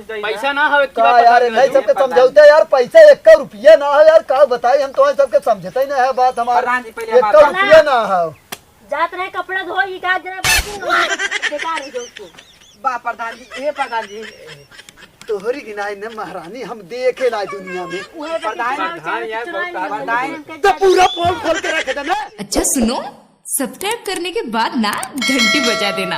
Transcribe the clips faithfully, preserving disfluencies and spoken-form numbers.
पैसा ना हवे, का यार, नहीं सबके समझौते यार, पैसा एक रुपया ना हो यार, का बताई हम तो, सबके समझते ही ना है बात हमार। प्रधान जी, पहले एक हमार बात रुपया ना हो। जात रहे कपड़ा धोए, ये का जरा बात नहीं, बेकार हो जाओ तू। बा प्रधान जी, ए प्रधान जी। तोहरी गिनाई न महारानी हम देखे ना दुनिया में। उहे तो प्रधान, चुनाव, प्रधान चुनाव, यार, चुनाव बहुत नहीं, प्रधान। तो पूरा पोल खोल के रख देना। अच्छा सुनो, सब्सक्राइब करने के बाद ना घंटी बजा देना।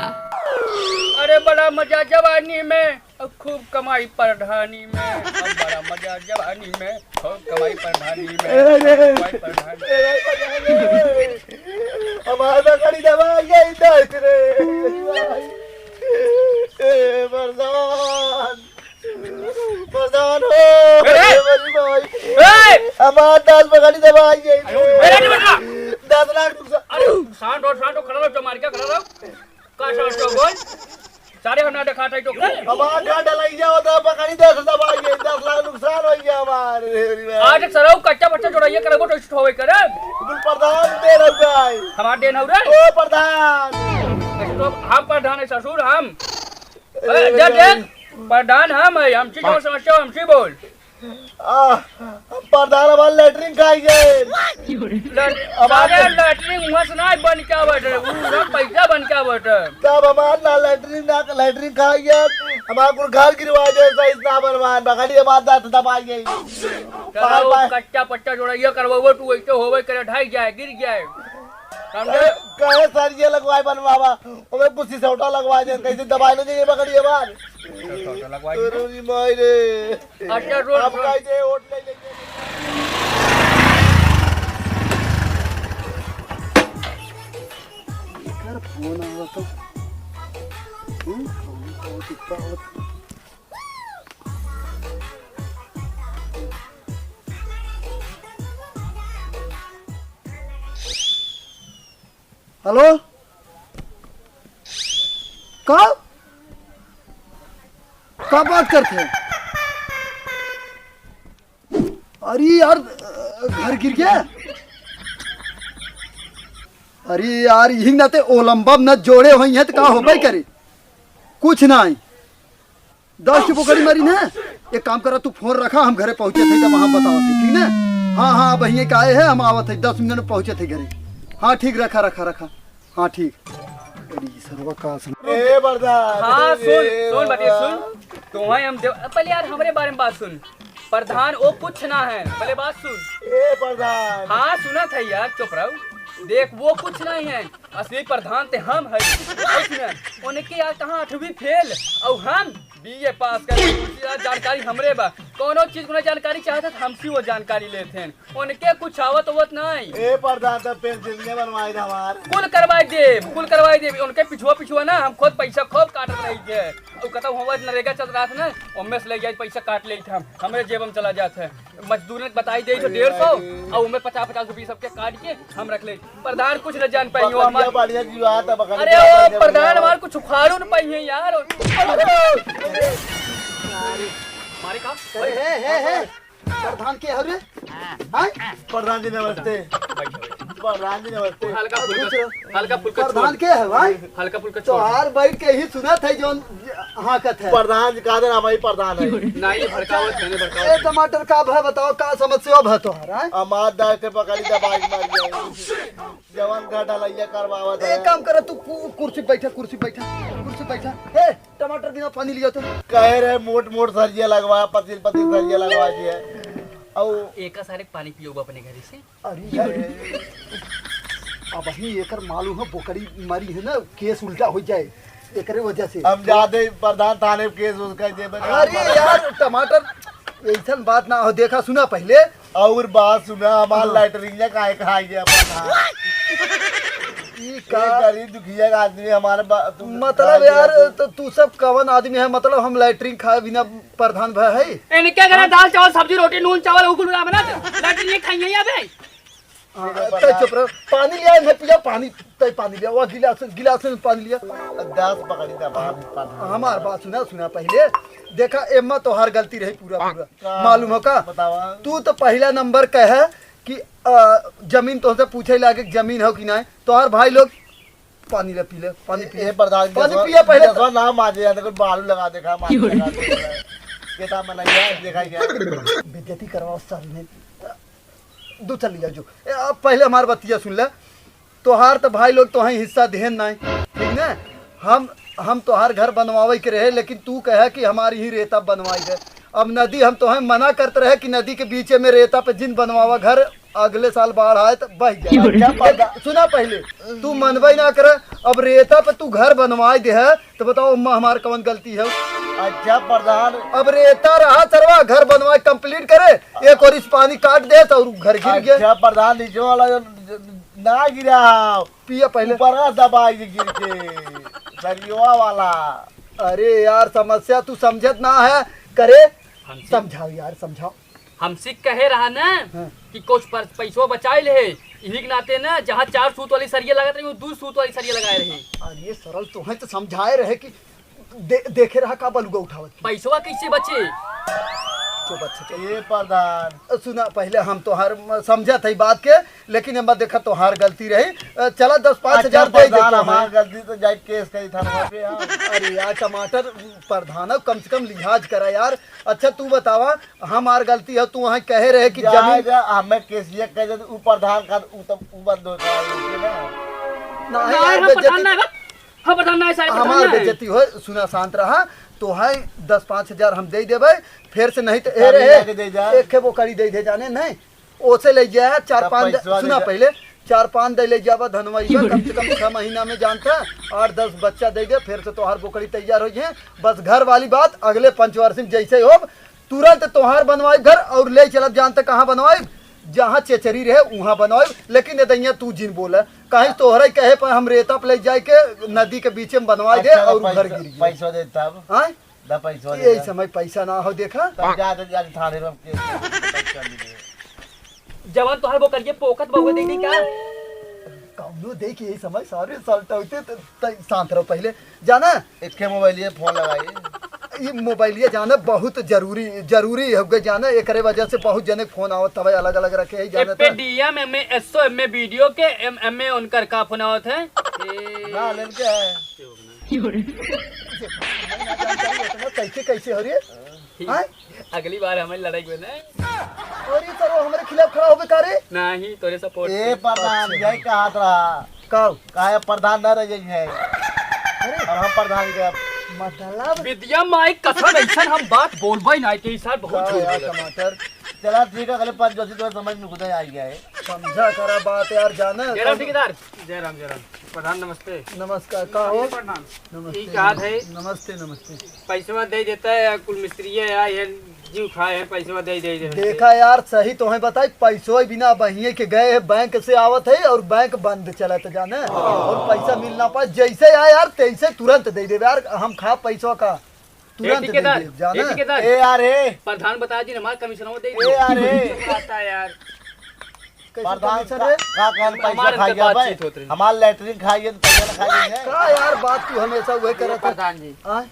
अरे बड़ा मजा जवानी में, अब खूब कमाई प्रधानी में, अब बड़ा मजा जवानी में, खूब कमाई प्रधानी में, अरे। कमाई प्रधानी। ए भाई, प्रधान, ए भाई, हमार बकरी दबा गई, देख रे। ए प्रधान, प्रधान हो, अरे। ए बड़ी भाई। ए! हमार दस बकरी दबा गई। अरे, अरे, अरे, अरे। दस लाख नुकसान। अरे, सांड हो, सांड हो, खड़ा रहो, चमार के खड़ा रहो। का सांड हो, बोल? सारे हम ना दिखात है तो। हमार घर ढलैया होता, बकरी दस दबा गई, दस लाख नुकसान हो गया हमार। अरे, अरे, अरे। आज सरऊ कच्चा बच्चा जोड़ाइए करबो तो इष्ट होवे करे। बिल्कुल प्रधान दे रहा है। हमार देन हो रे। ओ प्रधान। तो हम प्रधान है ससुर, हम। अरे, अरे, जा, जा। प्रधान हम है, हमसे जो समस्या हो, हमसे बोल। आ, प्रधान हमार लैट्रिन खाई गए। लैट-, हमार सारे लैट्रिन वहाँ से ना बन के आवत है, वो ना पैसा बन के आवत है। तब हमार ना लैट्रिन ना, लैट्रिन खाई गए, हमार कुल घर गिरवा दे, सही ना बनवान, बकरी हमार दांत दबाई गई। चलो, बाय, बाय। कच्चा पच्चा जोड़ा ये करवाओ, तू ऐसे होवे करे, ढाई जाए, गिर जाए। समझे? अरे, कहे सरिये लगवाए बनवावा, ओमे कुछ सिसौटा लगवाए दे, कैसे दबाए ना जाइए बकरी हमार। सिसौटा लगवाए दे। अरे माई रे। अच्छा, रोड, अब रोड। कैसे वोट ले लेंगे? एकर फोन आवत है। हम्म, कौन, कौन कितना आवत? हेलो, का, का बात करते हैं? अरे यार, अ, घर गिर गया। अरे यार, यही नाते ओलंबम न जोड़े होई हैं तो का होबे करे, कुछ ना आई। दस ठो बोकरी मरी ना। एक काम करा, तू फोन रखा, हम घरे पहुँचे थे, तब वहाँ बतावत है, ठीक ना? हाँ, हाँ, अब यहीं का आए हैं, हम आवत है, दस मिनट में पहुँचे थे घरे। हाँ, ठीक, रखा, रखा, रखा। हाँ, ठीक। अरे, सरवा का सुन। ए, प्रधान। हाँ, सुन, ए, सुन, बतिया, प्रधान। सुन। तुम्हें हम देव-, पहले यार, हमरे बारे में बात सुन। प्रधान, वो कुछ ना है, पहले बात सुन। ए, प्रधान। हाँ, सुना था यार, चुप रहो। देख, वो कुछ नहीं है, असली प्रधान ते हम है। और सुन, उनके यार कहाँ आठवीं फेल, और हम बीए पास करे, कुछ यार जानकारी हमरे बा। कौनो चीज को ना जानकारी चाहत है, तो हमसे वो जानकारी लेते हैं। उनके कुछ आवत होत नहीं। ए प्रधान, तो पेंसिलिया बनवाए दे हमार। कुल करवाए देब, कुल करवाए देब। उनके पिछुआ पिछुआ ना हम खुद पैसा खूब काटत रही थे। और कहता हुआ नरेगा चल रहा था ना, ओमे से ले जाए पैसा काट ले हम, हमरे जेब में चला जात है। मजदूर ने बताई दे तो डेढ़ सौ, और ओमे पचास पचास रुपये सबके काट के हम रख ले। प्रधान कुछ न जान पाई हो हमार। बढ़िया जीवा था, बकरी अरे का ओ बढ़िया प्रधान जीवा। हमार कुछ उखाड़ू न पाई है यार। मारे का? अरे हे, हे, हे। प्रधान के हरे? हाँ? प्रधान जी नमस्ते। प्रधान जी नमस्ते। हल्का फुल्का, खुश रहो। हल्का फुल्का प्रधान छोड़। के है भाई? हल्का फुल्का छोड़। तोहार बैठ के ही सुनत है जौन हाँकत है। प्रधान जी का देना भाई प्रधान है। नहीं, ये भड़कावत है, नहीं भड़कावत ए, है। टमाटर का भाव बताओ, का समस्या भा तोहार, हैं? हमार दाल के बकरी दबाई मार गई। जवान का ढलैया करवावत एक है। काम करो, तू कु-, कुर्सी बैठा, कुर्सी बैठा, कुर्सी बैठा। ए, टमाटर बिना पानी लिया तो। कहे रहे मोट मोट सरिया लगवा, पतिल पतिल सरिया लगवा दिया। औ एका सारे पानी पियोगा अपने घरे से। अरे, अबही एकर मालूम है, बोकरी मरी है ना, केस उल्टा हो जाए, एकरे वजह से। हम जाते प्रधान थाने केस उसका दे बता। अरे यार, टमाटर ऐसन बात ना हो, देखा सुना पहले। और बात सुना, हमार हाँ। लैटरिन काहे खाए गया प्रधान? ई का? ये गरीब दुखिया का आदमी हमारे बा-, तू मतलब खाए यार, गया तो तू सब कवन आदमी है? मतलब हम लैटरिन खाए बिना प्रधान भय है? इनके घरे हाँ? दाल चावल सब्जी रोटी नून चावल उगुल ना बना तो लैटरिन खाइए अबे। हाँ, ठीक है, तै प्रधान। चुप रहो। पानी लिया, इन्हें पिया पानी। तै पानी लिया, वो गिलास, गिलास में पानी लिया। दास पकड़ी था, बाप रे, प्रधान। हमार बात सुना, सुना पहले। देखा, एम्मा तोहार गलती रही पूरा, पूरा। का? मालूम हो का? बतावा। तू तो पहला नंबर का है कि, अ, जमीन तोहसे पूछे लागे कि जमीन हो कि नहीं। तोहार भाई लोग पानी ले पी ले, पानी पी ले। ए, प्रधान, पानी गैसवा, पिया पहले गैसवा तो। ना माजे, या तो कोई बालू लगा दे, खा, माजे लगा दे। केता मनैया, देखा क्या? बेइज्जती करवाओ सर ने। दू चल लिया जो। ए, अब पहले हमार बतिया सुन ले। तोहार तो भाई लोग तोहई हिस्सा देहन नाई, ठीक ना? हम, हम तोहार घर बनवावे के रहे, लेकिन तू कहे कि हमारी ही रेता बनवाई दे। अब नदी, हम तोहई मना करत रहे कि नदी के बीचे में रेता पे जिन बनवावा घर, अगले साल बाढ़ आए तो बह जाए। अच्छा, प्रधान। सुना पहले, तू मनबे ना करे, अब रेता पे तू घर बनवाई दे है, तो बताओ, ओम्मा हमार कवन गलती है? अच्छा प्रधान। अब रेता रहा सरवा, घर बनवाए complete करे, एक ओर से पानी काट दे और घर गिर गया। अच्छा प्रधान, नीचे वाला जो ना गिरा, पिया पहले। ऊपर का दबाई के गिर के, सरियोवा वाला। अरे यार, समस्या तू समझत ना है करे। हमसे समझाओ यार, समझाओ। हमसे कहे रहा ना हाँ। कि कुछ पर-, पैसवा बचाए ले, यही के नाते ना, जहाँ चार सूत वाली सरिया लागत रही, वो दू सूत वाली सरिया लगाए रही। अरे सरल, तोहे तो समझाए रहे कि दे-, देखे रहा का बलुआ उठावत। पैसवा कैसे बचे? चुप, अच्छा, चुप। ए प्रधान। सुना, पहले हम तोहार म-, समझत हई बात के, लेकिन एमा देखा तोहार गलती रही। अ, चला दस पाँच हजार अच्छा, दे दे प्रधान, तोहे। हमार गलती तो जाए केस करी थाना पे हम। अरे यार, टमाटर प्रधान, कम से कम लिहाज करा यार। अच्छा तू बतावा, हमार गलती है, तू वहाँ कहे रहे कि जा, जमीन जा, हमें केसिया कह दे, ऊ प्रधान का, ऊ तब, ऊ बंद हो गया, ना, ना, यार, हम प्रधान बेइज्जती, ना है, हम प्रधान ना है, सारे प्रधान हमार ना है। बेइज्जती हो, सुना, शांत रहा, तोहे दस पाँच हजार हम दे देबे, फिर से नहीं तो ए हम रहे, लेके दे जा। एक वो कड़ी दे दे जाने, नहीं, ओसे ले जाए, चार तब पाँच द-, पैसवा दे सुना जा। पहले, चार पाँच दे ले जाबा, धनवा इबा, कम से कम छह महीना में जानता, आठ दस बच्चा दे दे, फिर से तोहार बोकड़ी तैयार हो जाए। बस घर वाली बात, अगले पंचवर्षी में जैसे हो, तुरंत तोहार बनवाई घर और ले चलब, जानता कहाँ बनवाई, जहाँ चेचरी रहे, उहाँ बनवाई। लेकिन ए दैया तू जिन बोला, कहीं तोहरे कहे पर हम रेता पे ले जाए के नदी के बीचे में बनवाई दे अच्छा, और घर पैसा, गिर गया। पैसा दे तब। हाँ? दा पैसा दे यही दा। समय पैसा ना हो, देखा? तब जा, जा, जा, थाने में केस कर, पैसा मिले। जवन तोहर बोकरिया पोकत बा, उहे दे दी का? कौनो दे के यही समय सारे साल्टा होते त, त, शांत रहो पहले। जाना? एक के मोबाइलिया फोन लगाई। ये मोबाइलिया जाना बहुत जरूरी, जरूरी हो गए जाना, एकरे वजह से बहुत जने फोन आवत हवे, अलग-अलग रखे है, जाना एप्पे था? DM, MA SO, MA video के, एम, एमए उनकर का फोन आवत है? ए ना, लेन के है। कैसे, कैसे हो रे? हाँ? अगली बार हमें लड़ाई में ना। अरे सर, वो हमारे खिलाफ खड़ा होबे का रे? नहीं, तोरे सपोर्ट ए से। प्रधान, अच्छा। यही कहत रहा। का? काहे प्रधान ना रह जाई है? अरे। और हम प्रधान के मतलब? विद्या माई कसम, ऐसा हम बात बोलबे ना कि सर बहुत का झूठ यार बोलत है। टमाटर? चला ठीक है, अगले पाँच जोशी तो समझ में खुदा आ गया है। समझा करा बात यार, जाना जय राम सब ठेकेदार। जय राम, जय राम। प्रधान नमस्ते। नमस्कार, का हो? नमस्ते प्रधान। नमस्ते, ई का है? नमस्ते, नमस्ते। पैसवा दे देता है, कुल मिस्त्री है, ये जीव खाए है, पैसवा दे, दे, दे। देखा यार, सही तोहे बताई, पैसवा बिना बहिए के गए है, बैंक से आवत है और बैंक बंद चलत जाने, और पैसा मिल ना पाए। जैसे आए यार, तैसे तुरंत दे देबे यार, हम खा पैसवा का, ए तुरंत दे ठेकेदार, देब, जाने। ए ठेकेदार। ए यार, ए। प्रधान बता दी, हमार कमीशनवा दे ए यार, ए। चुप रहता है यार। कैसे प्रधान कमीशन का, रे? का कहन पैसा हमारे खाई से गया भाई? बातचीत होत रही। हमार लैट्रिन खाई गया, तो पैसा ना खाई गया है। का यार, बात तू हमेशा वही ये करत है। प्रधान जी, आय?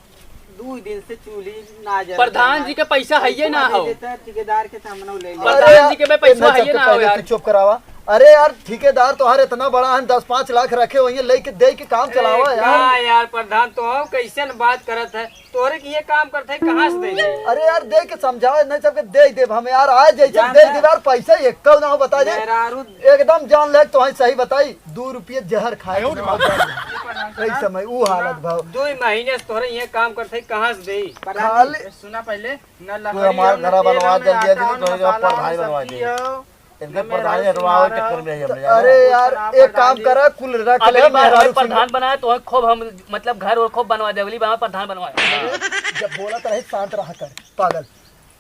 दू दिन से चूल्ही ना जलत प्रधान है। जी के पैसा है ये ना पैसा हो। दे देता है, ठेकेदार के सामने ले ले। अरे प्रधान जी के भाई, ए, पैसा ना है ये सबके ना हो पहले यार। तू चुप करावा। अरे यार, ठेकेदार तोहार इतना बड़ा है, दस पाँच लाख रखे हुए हैं, लेके दे के काम ए, चलावा यार। का यार प्रधान, तो हम कैसन बात करत है? तोरे के ये काम करत है, कहाँ से दे दे? अरे यार, दे के समझावा, नहीं सबके दे देब हम यार, आज जैसे जान दे ले। देब यार, पैसा एक्को ना हो, बता दे। मेहरारू एकदम जान ले, तो सही बताई, दू रुपये जहर खाए आयो के रे ना बाप। हो। ये प्रधान यही साहब, समय, ऊ हालत भाव। दो ही महीने से तोरे ये काम करत है, कहाँ से दे? प्रधान जी, खाली सुना पहले, न तू लकड़ी हमार हो, न घर तेल बनवा हो, न जल्दी, आटा जल्दी, हो, न तोरे मसाला ऊपर हो, भाई सब बनवा चीज दे। हो। इनके न मेहरारू प्रधान हटवावे सिंगार चक्कर हो। में ही हम तो जाना। अरे यार, सुना एक काम प्रधान जी। करा, कुल रख ले, अगली बार हमें मेहरारू सिंगार। प्रधान बनाए तो खूब हम, मतलब, घर और खूब बनवा दे, अगली बार हमें प्रधान बनवाए। जब बोला तो रहे, शांत रहा कर, पागल।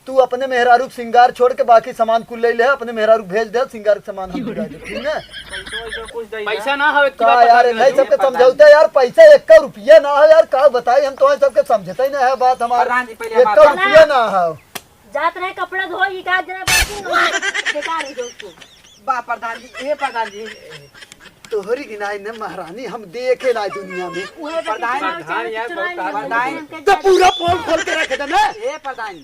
तू अपने मेहरारू के सिंगार छोड़ के बाकी सामान कुल ले ले, अपने मेहरारू के भेज दे, सिंगार के सामान हम भिजवा दे, ठीक ना? पैसा वैसा कुछ दे पैसा ना। ना हवे, का यार, नहीं सबके समझौता यार, पैसा एक्को रुपया ना हो यार, का बताई हम, तोहे सबके समझते ही ना है बात हमार, प्रधान जी, पहले हमार एक्को बात रुपया ना हो। जात रहे कपड़ा धोई, का जरा बाकी बेकार हो गया उसको। बा प्रधान जी, ए प्रधान जी। तोहरी गिनाई ने महारानी हम देखे ना दुनिया में। उहे तो प्रधान, चुनाव, प्रधान चुनाव, यार, चुनाव बहुत में कहा प्रधान। हमके तो पूरा पोल खोल के रख दे ना। ए प्रधान,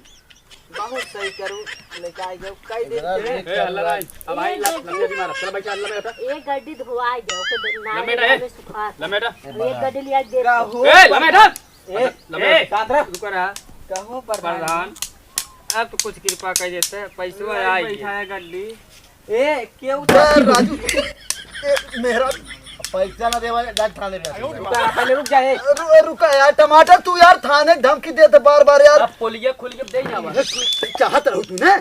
बहुत सही करू, लेके आई जाओ, कई दिन इतना के। ए, हल्ला नहीं। अब भाई, ये लम-, लम्बे भी मारा। चल, बैठा, लम्बे बैठा। एक गड्डी धोआ जाओ, ओके दे-, ना लम्बे ले, ना, ए। हमें सुखा। लम्बे बैठा। अब एक गड्डी लिया दे। का हो? ए, लम्बे बैठा। ए, लम्बे ए, बैठा। रुको रहा। का हो, प्रधान? प्रधान, अब तो कुछ कृपा कर देते, पैसवा आई गया। बैठा है गड्डी। ए, केहू ए, राजू, ए, मेहरा, पैसा ना देवा, जा थाने पे। रुका, पहले रुक जा, ए। रु-, रुका यार, टमाटर, तू यार थाने धमकी देते बार बार यार। अब पोलिया खोल के दे जावा। ये तू चाहत रहो तू ना,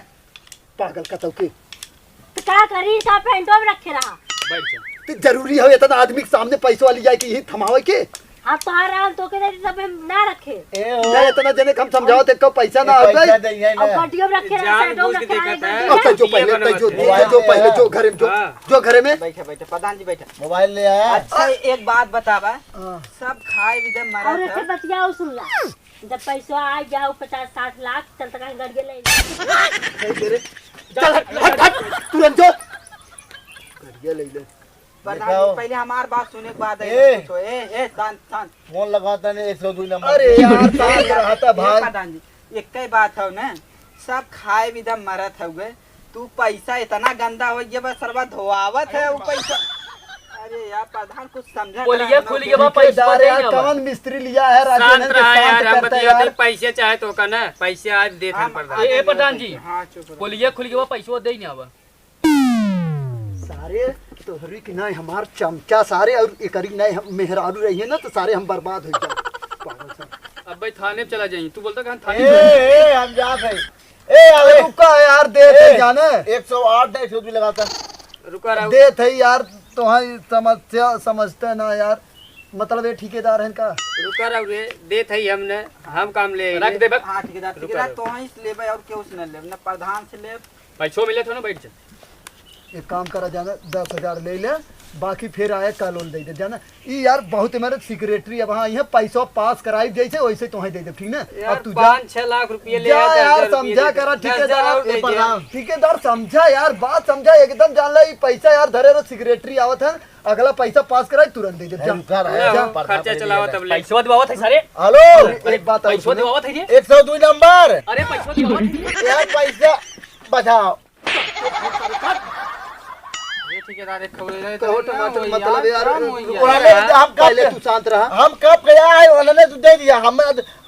पागल कतौ के। तो का करी, का पैंटो में रखे रहा। बैठ जा। तो जरूरी हो इतना आदमी के सामने पैसवा ली जाए कि यही थमावे के? हाँ, तोहार राम तोके दे, तब हम ना रखे। ए, ओ। ना, इतना जने के हम समझाओ, ते को पैसा ना ए, आवत पैसा है। दे, यही अब ना। गड्डियों में रखे रहा, जान साइडों में बूझ के रखे रहा, देखत है। गड्डियों अब तो में। जो पहले, तो जो, ये जो, जो बनाते पहले, हैं। जो घर में जो, हाँ। जो घर में। बैठे, बैठे, प्रधान जी बैठे। मोबाइल ले आया। अच्छा, एक बात बतावा। हाँ। सब खाए भी दे, मरा और था। ऐसे बतियाओ, सुन ला। जब पैसा आ जाओ पचास साठ लाख, चल तक कहीं गड़िया ले ले। सही दे रे। चल, हट, हट, हट, तुरंत जो। गड़िया ले ले। प्रधान जी, देखाओ। पहले हमार बात सुने के बाद ए। ए, कुछ हो। ए, ए, शांत, शांत। फोन लगाता नहीं, एक सौ दो नंबर। अरे यार, शांत रहता ए, भाई। प्रधान जी, एक ही बात हो ना, सब खाए भी दम मरत हो गए। तू पैसा इतना गंदा हो गया, बस सरवा धोआवत है वो पैसा। अरे यार, प्रधान कुछ समझा बोलिए, करा ना। खुल गया, पैसा ठेकेदार दे यार, ना बा। कौन मिस्त्री लिया है, राजू शांत ने रहा शांत यार, हम करता बतिया यार। दे, पैसे चाहे तो का ना, पैसे आज देत हम हम, प्रधान। आज ए, ए, प्रधान जी, हाँ, चुप रहो। बोलिए, खुल गया, पैसा दे ना बा। सारे तोहरी की नाई हमार चमचा सारे, और एकरी नाई हम मेहरारू रही है ना, तो सारे हम बर्बाद हो जाए। पागल सारे। अब भाई थाने पे चला जाइए, तू बोलता कहाँ थाने ए, पे? ए, हम जात है। ए, अरे अरे। रुका यार, दे, दे ए, जाने। एक सौ आठ दे, एक सौ दो लगाता। रुका रहो। दे थे यार, तो हाँ, समस्या समझते ना यार, मतलब ये ठेकेदार हैं का? रुका रहो रे, दे थे हमने, हम काम ले रख आइए। दे बक। हाँ, ठेकेदार, रुका ठेकेदार रहो। तो हाँ, इस लेबे और क्यों से न लेब, न प्रधान से लेब। पैसो मिले थे ना, बैठ जा। एक काम करा जाना, दस हजार ले ले, बाकी फिर आए कल उन दे दे जाना। ई यार बहुत मेरे सेक्रेटरी अब हाँ, यहाँ पैसा पास कराई जैसे वैसे तुम्हें दे दे, ठीक ना? यार, अब तू जा। पाँच छह लाख रुपये ले जा आया, यार, दस हजार रुपये समझा दे दे। करा, दस हजार ठेकेदार, और दे ए दे। प्रधान, ठेकेदार समझा यार, बात समझा, एकदम जान ला, ई पैसा यार धरे रहो, सेक्रेटरी आवत है, अगला पैसा पास कराई तुरंत दे दे, ए, जा। रुका रहा है, जा। यार, प्रधान खर्चा पहले चलावा दे दे। तब ले। पैसा दिवावत है सारे। हेलो, अरे, एक बात और पैसा सुनो। दिवावत है ये। एक सौ दो नंबर। अरे, पैसा दिवावत है ये। यार, पैसा बचाओ। ये ठेकेदार एक खबर है, कहो तो टमाटर वही मतलब यार, यार, काम वही रुको, यार। अरे, हम कब पहले के, तू शांत रहा। हम कब गया है, उन्होंने तो दे दिया, हम,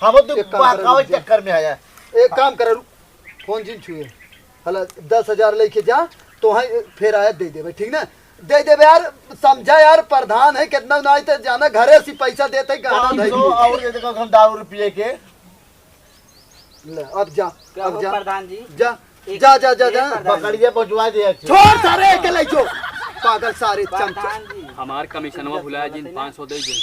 हम तो एक काम करो, बहकावे रुक जा। चक्कर में आया। एक काम कर, रुक, फोन जिन छुए, हला दस हजार लेके जा, तो हाँ, फिर आया दे देबे, ठीक ना? दे देबे यार, समझा यार, प्रधान है, कितना ना तो जाना, घरे से पैसा देते, गहना पाँच सौ धइले। और दे देगा हम दारू रुपये के। ले, अब जा, क्या अब हो जा। प्रधान जी? जा, एक, जा, जा, जा, एक जा। प्रधान जी। बकरिया पहुंचवा दे, एक। छोड़ सारे के ले जो। पागल सारे चमचा। प्रधान जी। हमार कमीशनवा भुलाया जिन, पाँच सौ दे दे।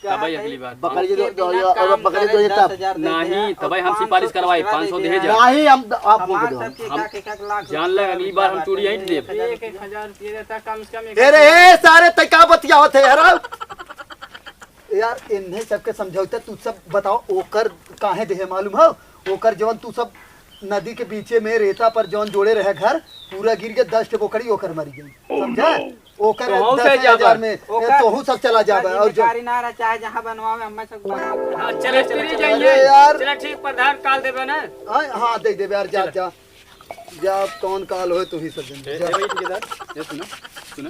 क्या तबे है? अगली बार। बकरिया जो, उनके जो, बिना जो, काम बकरिया करे जो ये दस तब। हजार दे दे, नहीं, और तबे हम पाँच सौ सिफारिश करवाई, कुछ पाँच सौ दे दे। दे। नहीं, हम, आप हमार बोल दो। सबके हम का, के का लाख जान ले, रुपया अगली बार हम चोरी यहीं देब। एक, एक हजार रुपया रहता, कम से कम एक ए रे, हजार। ए, सारे तै का बतियावत है, हराओ। यार, इन्हें सबके समझौता, तू सब बताओ, ओकर काहे देहे मालूम हो? ओकर जवन तू सब नदी के बीचे में रेता पर जवन जोड़े रहे घर, पूरा गिर के दस ठे बोकड़ी ओकर मरी गई। समझा? ओकर तोहू दस से हजार ज्यादा। में, ए, ओकर तोहू सब चला जाबे, और जो अधिकारी ना रहा, चाहे जहाँ बनवावे, हमें सब बनवा। हाँ, चले, चले, चले। अरे यार। चले, ठीक, प्रधान, काल देबे ना। हाँ, हाँ, दे देबे यार, जा, चले। जा। जा, अब कौन काल होए, तू ही सब जन ए, जा। ए भाई ठेकेदार, ये सुनो, सुनो।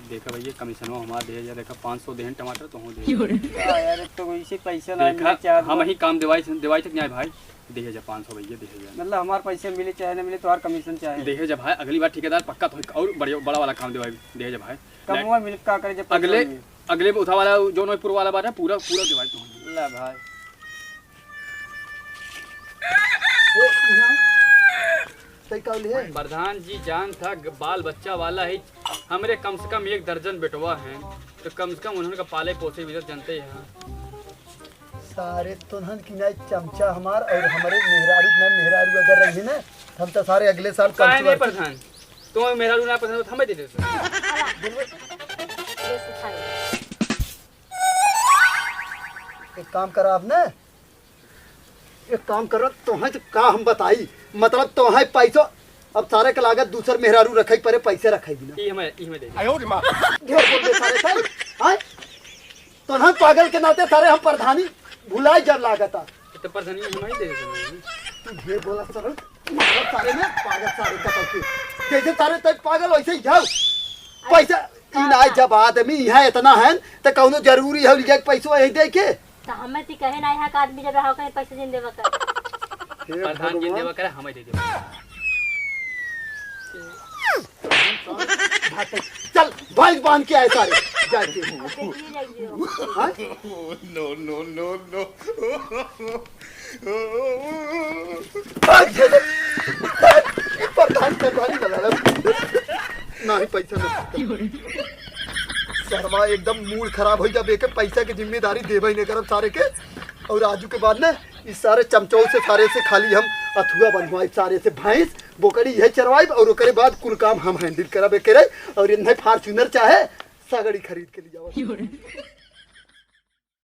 देखा भैया, कमीशनो हमार दे जा, देखा पाँच सौ देहन टमाटर, तो हूँ दे। का यार, तो इसे पैसा ना देखा, मिले, चार हम बार। ही काम दिवाई, दिवाई तक नहीं आए भाई, दे जा पाँच सौ भैया, दे जा। मतलब हमार पैसे मिले चाहे ना मिले, तोहार कमीशन चाहे। दे जा भाई, अगली बार ठेकेदार पक्का तो और बढ़िया, बड़ा वाला काम दिवाई, दे जा भाई। कमवा मिल का करे जब पैसा अगले, मिले। अगले उठा वाला, जो नोईपुर वाला बात है, पूरा, पूरा दिवाई तो। ला भाई। ए, यहाँ। सही कहली है। प्रधान जी जान था, ग-, बाल बच्चा वाला है, हमरे कम से कम एक दर्जन बेटवा हैं, तो कम से कम उन्होंने का पाले पोसे भी तो जनते हैं। सारे तुन्हन की ना चमचा हमार और हमारे मेहरारू ना मेहरारू अगर रही ना, हम तो सारे अगले साल काहे नहीं पंचवर्षी प्रधान? तुम्हें मेहरारू ना पसंद हो तो हमें दे दे सर। ये सुखाई। एक काम करा आपने, एक काम करो, तोहें तो का हम बताई, मतलब तोहें पैसो, अब सारे के लागत दूसर मेहरारू रखे परे, पैसे रखे बिना। ई हमें, ई हमें दे दे। ढेर बोल दे सारे, सारे, हाँ? तोहें पागल के नाते सारे हम प्रधानी भुलाई जब लागत आ। तो प्रधानी हमें ही दे दे। तू ढेर बोला सरल, मारब सारे में, पागल सारे कतौ के। जैसे सारे तै पागल वैसे ही जाओ। पैसा ई ना, जब आदमी यहाँ इतना है त कौनो जरूरी है ले जाके पैसवा यही दे के? तो हमें ती कहे ना यहाँ का आदमी जब रहा कहीं पैसा जिन देवा कर। हे प्रधान जिन भगवान। देवा करे, हमें दे देवा। भाग, चल, भैंस बांध के आए सारे, जाके। अब देखिए जाइए। हाँ? No, no, no, no। भाग, ये प्रधान, प्रधान ही बना रहा। ना ही पैसा ना। सरवा एकदम मूड खराब हो जाबे के, पैसा के जिम्मेदारी देबे ही नहीं करब सारे के। और आजू के बाद ना इस सारे चमचौ से, सारे से खाली हम अथुआ बनवाई, सारे से भैंस बोकड़ी यही चरवाई और ओकरे बाद कुल काम हम हैंडल करब करे। और इन्हें फॉर्च्यूनर चाहे सगड़ी खरीद के ले जाओ।